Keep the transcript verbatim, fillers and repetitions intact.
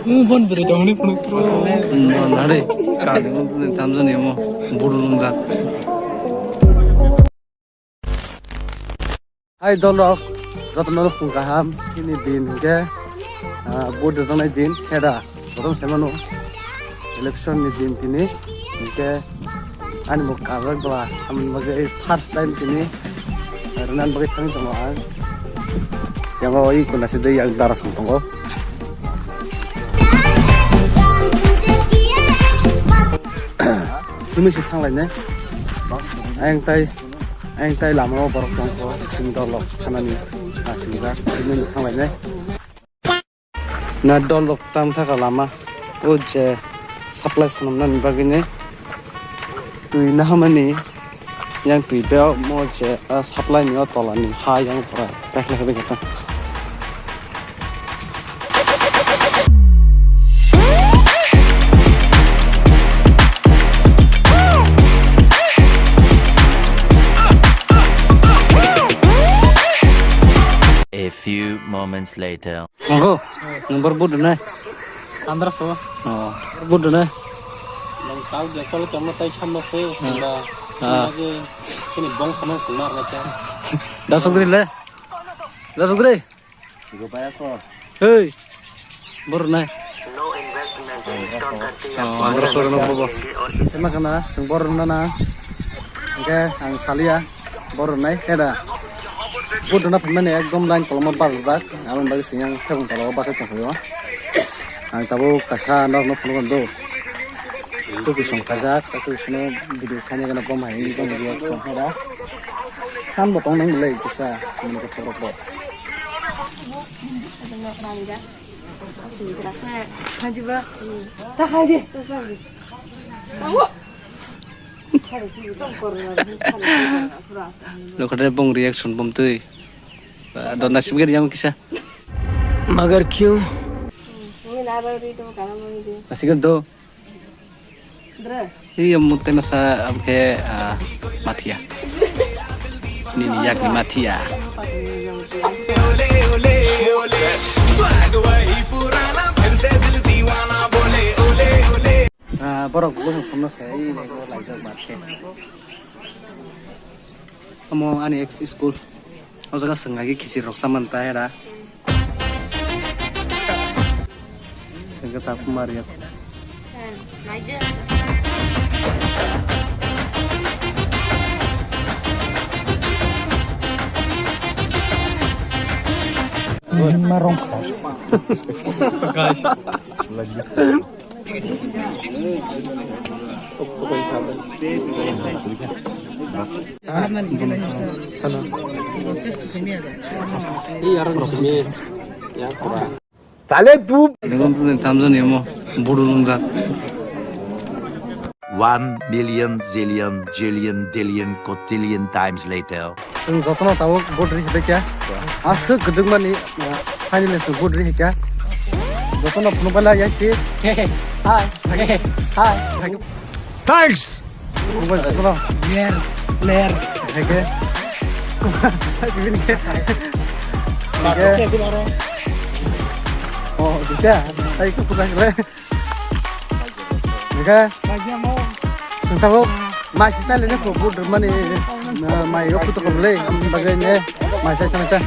Mung bon bere tongni phunuk. Nare, kani tamjani mo buru lungjak. Hai dolrok, jotono phung kaham, tini din hingke, ah, vote rwjaknai din, heda, jotono saimano, election ni din tini, hingke, ani bo kabrak bwla, amoni bagwi first time tini, rwna bagwi thang tongo ang. Yango oi kuna se dei yang dara song tongo. Tumi se thang lainai. Ayang tai, ayang tai lama o borok tong kho, sing dolok, hanani, ah, singjak, tumi thang lainai. Na dolok tam thaka lama, o je supply swnamnani bagwi ne twi nahamani yang twi beo mo je a supply ni o tola ni ha yang pura pekla pekla. A few moments later. Nangkho, number board na. Andra ko. Oh, board na. Nang tau je kol kamu tai chamno se, sila. Ah. Sila ke, sini bong sama sila na cha. Dasok dri le. Dasok dri. Go paya ko. Hey. Board na. Oh, andra soro no bobo. Sema kana, sing board na na. Oke, ang salia. Board na, heda. Board na phaimani ekdom line koloma bajak. Aboni bagwi siyang thebong tola o bachai tongphio. Ang tabuk kaisa norokno phunukgo do. Twi song khaijak, twi sono video khaina gana bom hai, bom video song heda. Ham bo tong nang le kisa, mani ko phunukgo. Haji ba. Ta haji. Lokothe bong reaction bom twi. Dona sibgir yang kisa. Magar kyun? Nasibgir do. Iya mutai masa amke, ah, mathia. Nini yak ni mathia. Ah, borok bumung khumno se, ei, ei, ei, laijak ba khe. Omo ani ex school. O jaga swng agi khichir rok saman ta era. Swngkhe ta kumar ya. Marong. Tale tu. Nung tamjani mo buru lungjak. One million zillion jillion dillion cotillion times later. Chwng jotono tabuk vote ri hibai kha. Aswk kwdwkmani, ah, finally chwng vote ri hikha. Jotono phunukbaila yasi. Hi. Hi. Thanks. Phunukbai jotono. Ler. Ler. Hike. Bini khe. Hike. Oh, dita. Hai, kuku kasih le. Hingke chwng tabuk mai sisa le ne kho vote rwmani, ah, mai o kuto kho le, bagwi ne mai sai chang ta.